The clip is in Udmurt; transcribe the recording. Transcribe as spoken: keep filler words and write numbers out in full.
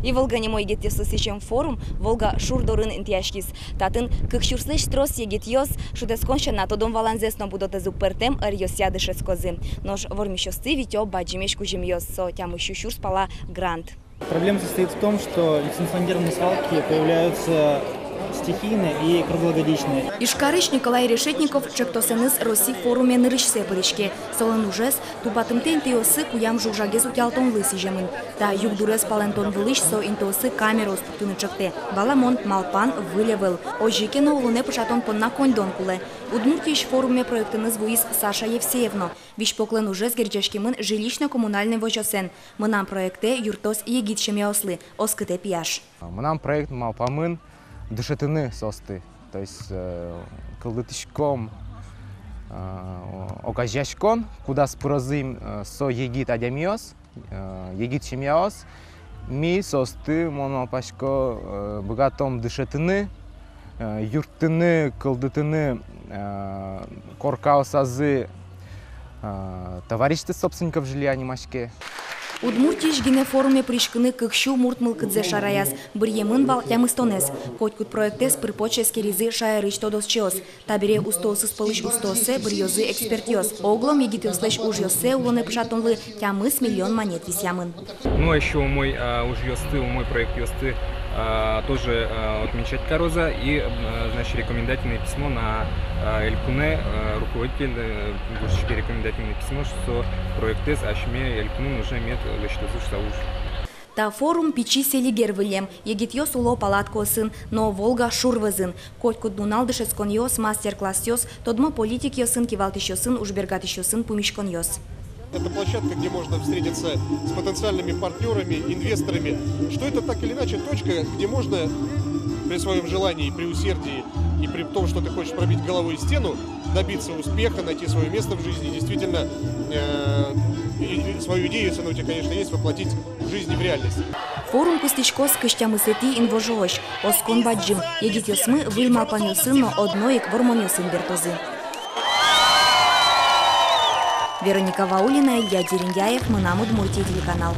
И «Волга» нимо егитъёслы сӥзем форум Волга шур дорын интыяськиз. Татын кык сюрслэсь трос егитъёс шутэтскон сяна тодон-валанзэс но будэтозы, пӧртэм ӧръёсъя дышетскозы. Нош вормисьёсты витё бадӟымесь кузьымъёс, со тямыс сю сюрс пала грант. Проблема состоит в том, что несанкционированные свалки появляются стихийно и круглогодично. Ижкарысь Николай Решетников ӵектосэныз Росси форуме нырысьсэ пыриське. Солэн ужез тупатымтэ интыосы куям жуг-жагез утялтонлы сӥземын. Та югдурез палэнтон вылысь со интыосы камераос пуктыны ӵектэ. Валамон, малпан выль ӧвӧл. Озьы ке но улонэ пыӵатон понна коньдон кулэ. Удмуртиысь форуме проектэныз вуиз Саша Евсеев но. Визьпоклэн ужез герӟаськемын жилищно-коммунальной возёсэн. «Мынам» проектэ юрттоз егит семьяослы, оскытэ пияш. «Мынам» проект малпамын дышетыны соосты. То есть, э, кылдытӥськом, э, огазеяськон, кудаз пырозы, э, со егит адямиос, э, егит семьяос. Ми соосты, мон малпасько, э, быгатом дышетыны, э, юрттыны, кылдытыны, э, коркаосазы, э, товарищество собственников жилья нимаське. Удмуртиысь гинэ форуме пыриськыны кык сю мурт мылкыдзэ шараяз, быръемын вал тямыстонэз. Котькуд проектэз пыр-поч эскеризы шаерысь тодосчиос. Табере устоосыз пӧлысь устооссэ быръёзы экспертъёс. Оглом егитъёслэсь ужъёссэ улонэ пыӵатонлы тямыс миллион манет висъямын. Ну, а ещё умой, а, ужъёсты, умой проектъёсты, а, тоже, а, отмечать карозы. И, а, значит, рекомендательное письмо на, а, элькунэ, а, руководитель, э, вуиз ке рекомендательное письмо, что проектэз асьме элькунын уже мед лэсьтозы шуыса уж. Та форум пичи Селигер выллем, егитъёс уло палаткаосын но Волга шур вӧзын. Котькуд нунал дышетсконъёс, мастер-классъёс, тодмо политикъёсын, кивалтӥсьёсын, ужбергатӥсьёсын пумиськонъёс. Это площадка, где можно встретиться с потенциальными партнёрами, инвесторами. Что это так или иначе точка, где можно при своём желании, при усердии и при том, что ты хочешь пробить головой стену, добиться успеха, найти своё место в жизни, действительно, э, и, и свою идею, если она у тебя, конечно, есть, воплотить в жизни, в реальность. Форум кыстӥськоз кызь тямысэтӥ инвожоозь. Оскон бадӟым. Егитъёсмы выль малпанъёсын но одно ик вормонъёсын бертозы. Вероника Ваулина, Илья Дерендяев, «Мынам Удмуртие» телеканал.